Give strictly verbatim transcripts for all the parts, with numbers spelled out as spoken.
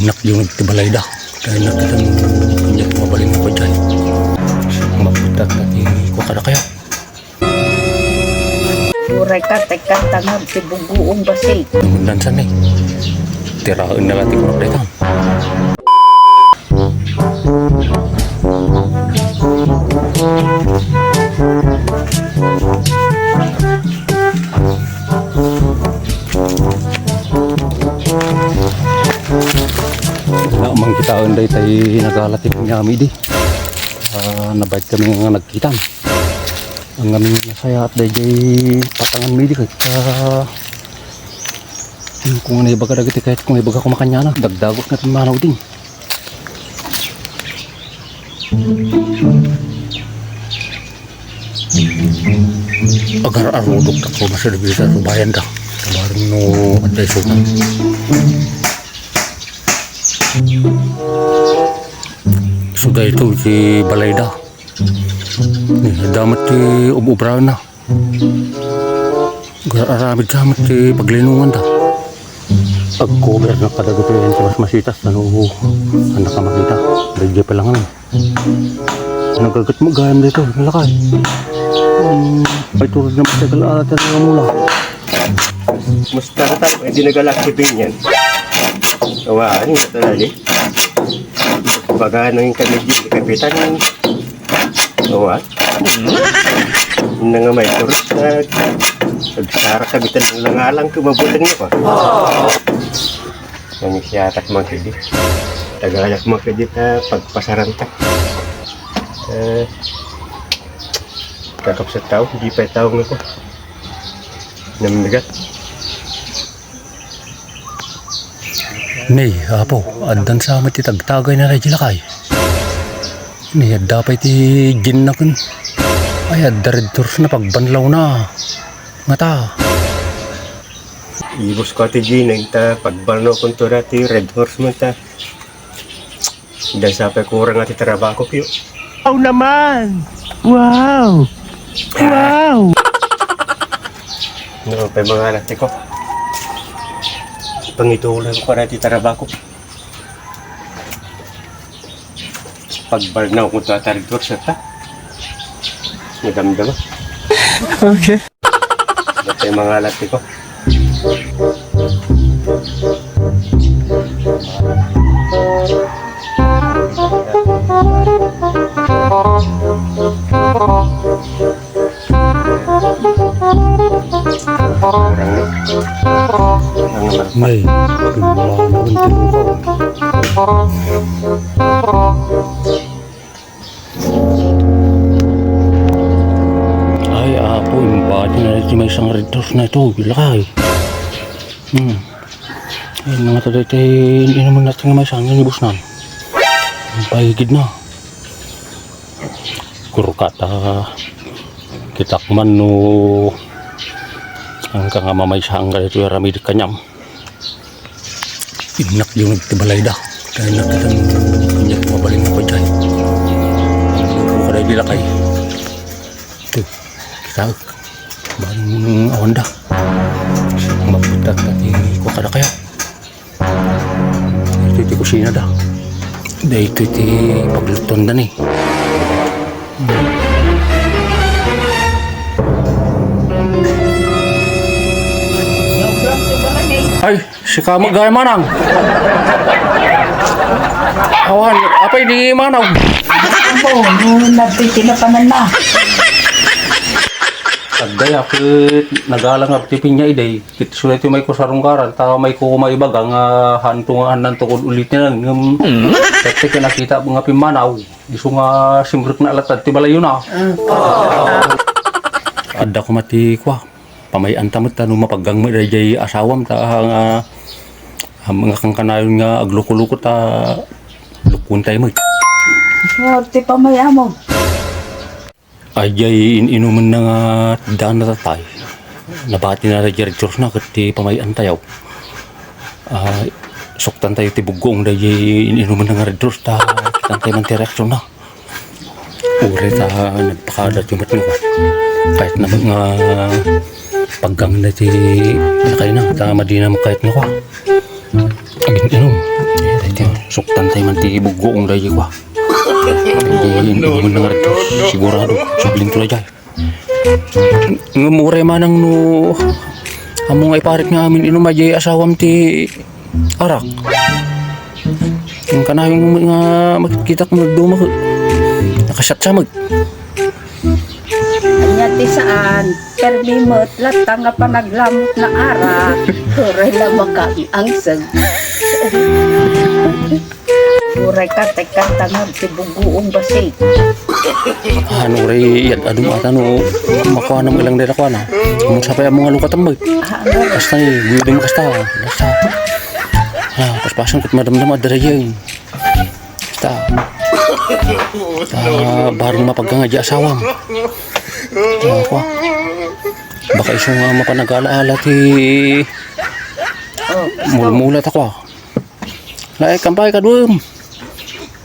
Nak yung nagtibalayda. Kaya nakita mo, kanya mabalin mo pa dyan. Maputat pati ko kada kaya. Uray ka, teka, tangag ti buguong basig. Namundan san eh. Tiraen na lang ti kurak daytan. Wala man kitaen daytay nagala ti pinyami di. Ah, nabayad kami nga nagkitan. Ang kami nga nasaya at dayjay patangan mi di kayat ka. Ano kung ano ibaga dagiti kayat kung ibaga kumakanyana. Dagdagot nga ti manaw din. Agar-arudok tako, masidagita, subayan da. Tabarang no, adda isu. So, daytoy ti balayda. Ni, adda met ti ub-ubrana. Agar-aramid sa met ti paglinungan da. Agcover na kadagito yan ti mas masitas, ano, anak a makita. Dayjay pa lang, ano. Nagagat mo gayam dito, nalakay. Hmm, ay, turod na matagal ata na mula. Musta ka tayo? Eh, di nagalak si Pinyan. Awa, ano nga talaga, eh? Baga nang kami di kapitan. Awa. Nang may turod na. Nagsara kami talang langalang, kumabutan niyo pa. Nangisiatak man kadi. Tagayak man kadi ta pagpasaranta. Eh, kakapsat tao, di pa tao nga ko. Namigat. Ni, apo, addan sa met ti tagtagay na radyo lakay. Ni, adda pay ti ginnaken. Ay, adda red horse na pagbanlaw na. Ngata. Ibus ko ti gineng ta pagbalno kunto dati red horse man ta. Dahil sa pay kurang ati trabako, piyo. Wow naman! Wow! Wow! Ano pay mga anak ko? Pangitulan ko na ti trabako. Pagbalnaw ko ta ta red horse ta. Nadamdama. Okay. Ito yung mga anak ko. Kurang na. Kurang naman. Nay, tumama na ang tinukaw. Ay, apo, impati na iti maysa nga red horse na ito, bilakay. Hmm. Ay, nga tayo tayo, inuman natin nga maysa nga nibus na. Ang pahigid na. Kurkata. Kitak man no, ang ka nga mamaysa ang ganito, aramid kanyam. Innak yung nagtibalay da. Kaya nakita mo, kanya mabalin mo pa dyan. Ano ko kada bilakay? Ito, kita. Barang awan da. Maputat pati ko kada kaya. Ito iti kusina da. Dahil ito iti paglutuan da ni. Ay, sika met gayam, manang. Awan, apay di manang. Ako, nung nagtitinapanan na. Agday, apit, nagalang abti pinya iday. Kit sula iti may kusarunggaran, ta may kumaibaga nga hanto nga hananto kod ulitinan. Ngem, kati ka nakita nga pimmanaw. Isu nga simrek na alatad ti balayo na. Adda koma ti kua, pamay-anta met ta no mapaggang met dayjay asawam ta nga, ah, nga kankanayon nga agluko-luko ta lukon tayo met. Nga ti pamay-amo. Ay, jay in-inumen na nga dana tatay. Nabati na da jay Red Horse na ket ti pamay-an tayo. Ah, suktan tayo ti buggoong da jay in-inumen na nga Red Horse ta kitan tayo man ti reaksyon na. Uray ta nagpakada ti umat nga kwan. Kahit na nga paggang na ti lakay na, ta madina mo kahit nga kwan. Agin-inom. Iti, suktan tayo man ti buggoong daydi kwa. Iti, inumon na nga rito. Sigurado, subling to daydi. Ngem uray manang no ammo nga iparit nga amin inum a di asawam ti arak. Ken kanayon nga makitkitak nga dumag. Nakasatsamag. Ania ti saan, permi met latta nga panaglamot nga arak, uray la makaang-angseg. Uray katek-katek nga ti bugoong bassit. Ano ray yad-adum ata no makuanam ilang dayta kuana. Mo sapay ammo nga lukatam bay. Ah, ano? Kasta ni, guyodem kasta. Kasta. Ah, paspasan ket madamdam a darayen. Kasta. Ah, bareng mapagka nga di asawam. Ah, kwa. Baka isu nga mapanagala-ala ti Oh, mulmula ta kwa. Lae, kampay kaduem.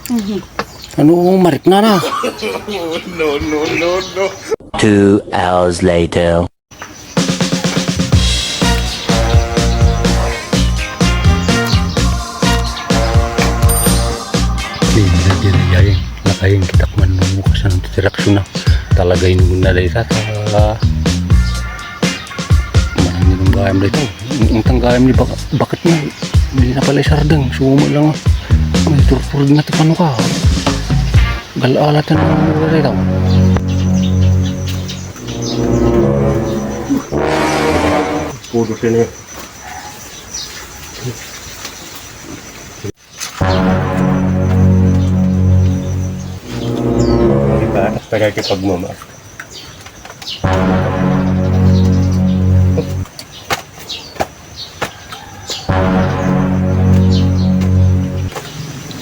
Mhm. Ano, marikna na. No, no, no, no. Two hours later. Di, di, di, di, ay, nakain kita kuman nung bukas ng interaksyon na. Talaga yun muna dahil sa, sa, manang nilong gayam dito. Ang, ang tanggayam ni bak-, bakit na? Hindi na pala isardeng. Suma lang. May turpurod na ti panuka. Gal-alatan na ang mura rito. Pudo siya na yun. Di ba? Tagal kay pagmama.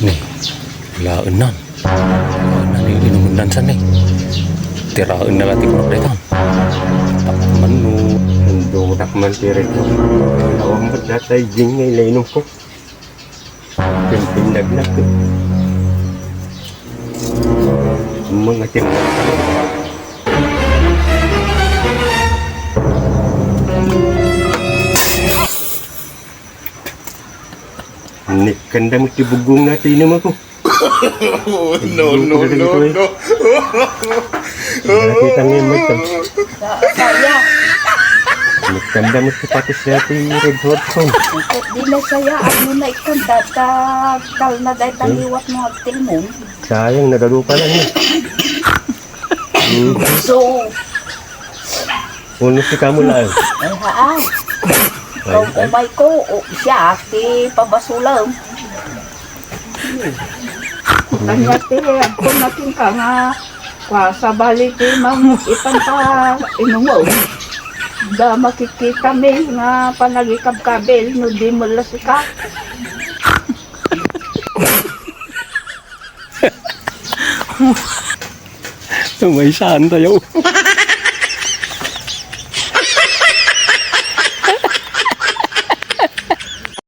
Ni, laen nan. Laen nan, inumen nan sa ni. Tiraen na lati ko na daytan. Tapman no. Ang dudak man ti rito. Awan mo datay jing nga ilainong ko. Pimpinagnak. Mga tim-, Nikandam ti bugong na ti inum ako. No, no, no, no. Nakita niyo mo ito. Sa-, saya. Nagkanda mo si Patis dati, Red Horse ko. Di na saya, ano na ikanda, ta-, tal na dahil taliwat mo agtilmon. Sayang, nagalupa lang yun. So, Uno si kamo lang. Ay, haan. Ay, Kung ay. Umay ko, o, siya, ti pabasulam. Kanya ti, agko natin ka nga, kwa, sabali ti, mam, ipan ka, inungaw. Da, makikita mi nga panagikabkabil, no di mo lasika. May saan tayo?